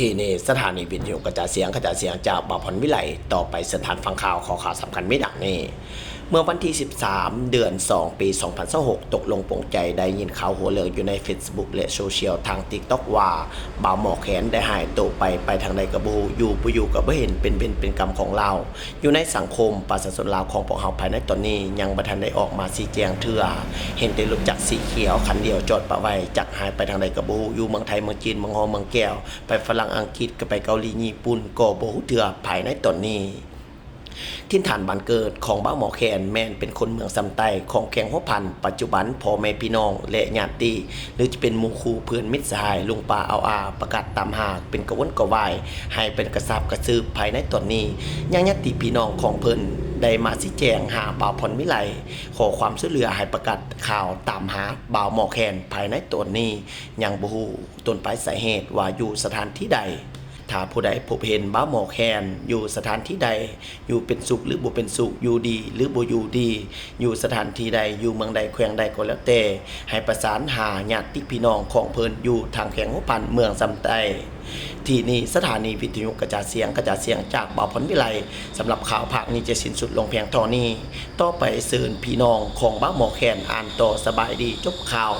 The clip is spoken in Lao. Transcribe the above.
ທີ່ນີ້ສະຖານີວິທະຍຸກະຈາຍສຽງ ກະຈາຍສຽງຈາກບ່າວພອນວິໄລ. ຕໍ່ໄປເຊີນທ່ານຟັງຂ່າວ. ຂໍ້ຂ່າວສຳຄັນມີດັ່ງນີ້: ເມື່ອວັນທີສິບສາມ ເດືອນສອງ ປີສອງພັນຊາວຫົກ ຕົກລົງປົງໃຈ ໄດ້ຍິນຂ່າວຫົວເລື່ອງຢູ່ໃນເຟສບຸກ ແລະ ໂຊຊຽວທາງຕິກຕັອກວ່າ ບ່າວໝໍແຄນໄດ້ຫາຍໂຕໄປ ໄປທາງໃດກໍບໍ່ຮູ້ ຢູ່ບໍ່ຢູ່ກໍບໍ່ເຫັນ ເປັນເວນເປັນກຳຂອງລາວ. ຢູ່ໃນສັງຄົມປະຊາຊົນລາວຂອງພວກເຮົາພາຍໃນຕອນນີ້ ຍັງບໍ່ທັນໄດ້ອອກມາຊີ້ແຈງເທື່ອ. ເຫັນແຕ່ລົດຈັກສີຂຽວຄັນດຽວຈອດປະໄວ້ ຈັກຫາຍໄປທາງໃດກໍບໍ່ຮູ້ ຢູ່ເມືອງໄທ ເມືອງຈີນ ເມືອງຮໍ ເມືອງແກ້ວ ໄປຝຣັ່ງ ອັງກິດ ກໍໄປເກົາຫຼີ ຍີ່ປຸ່ນ ກໍບໍ່ຮູ້ເທື່ອພາຍໃນຕອນນີ້. ຖິ່ນຖານບ້ານເກີດຂອງບ່າວໝໍແຄນ ແມ່ນເປັນຄົນເມືອງຊຳໃຕ້ ຂອງແຂວງຫົວພັນ. ປັດຈຸບັນ ພໍ່ແມ່ພີ່ນ້ອງ ແລະ ຍາດຕິ ຫຼືຈະເປັນໝູ່ຄູ່ເພື່ອນມິດສະຫາຍ ລຸງປ້າອາວອາ ປະກາດຕາມຫາເປັນກະວົນກະວາຍ ໃຫ້ເປັນກະຊາບກະຊືບພາຍໃນຕອນນີ້. ຍັງຍາດຕິພີ່ນ້ອງຂອງເພິ່ນໄດ້ມາຊີ້ແຈງຫາບ່າວພອນວິໄລ ຂໍຄວາມຊ່ວຍເຫຼືອໃຫ້ປະກາດຂ່າວຕາມຫາບ່າວໝໍແຄນ. ພາຍໃນຕອນນີ້ຍັງບໍ່ຮູ້ຕົ້ນປາຍສາເຫດວ່າຢູ່ສະຖານທີ່ໃດ. ຖ້າຜູ້ໃດພົບເຫັນບ່າວໝໍແຄນຢູ່ສະຖານທີ່ໃດ, ຢູ່ເປັນສຸກ ຫຼື ບໍ່ເປັນສຸກ, ຢູ່ດີ ຫຼື ບໍ່ຢູ່ດີ, ຢູ່ສະຖານທີ່ໃດ, ຢູ່ເມືອງໃດ ແຂວງໃດກໍແລ້ວແຕ່, ໃຫ້ປະສານຫາຍາດຕິພີ່ນ້ອງຂອງເພິ່ນຢູ່ທາງແຂວງຫົວພັນ ເມືອງຊຳໃຕ້. ທີ່ນີ້ສະຖານີວິທະຍຸກະຈາຍສຽງ ກະຈາຍສຽງຈາກບ່າວພອນວິໄລ. ສຳລັບຂ່າວພາກນີ້ຈະສິ້ນສຸດລົງພຽງເທົ່ານີ້. ຕໍ່ໄປເຊີນພີ່ນ້ອງຂອງບ່າວໝໍແຄນອ່ານຕໍ່. ສະບາຍດີ. ຈົບຂ່າວ.